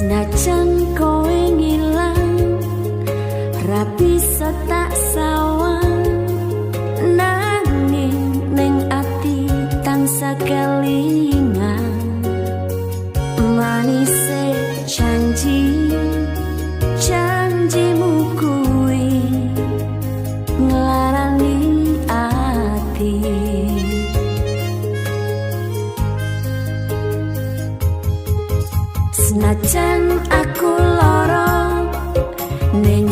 Senajan kowe ngilang, ra bisa tak sawang, nanging ning ati tansah kelingan manise janji janjimu kuwi nglarani ati. Senajan aku lara ning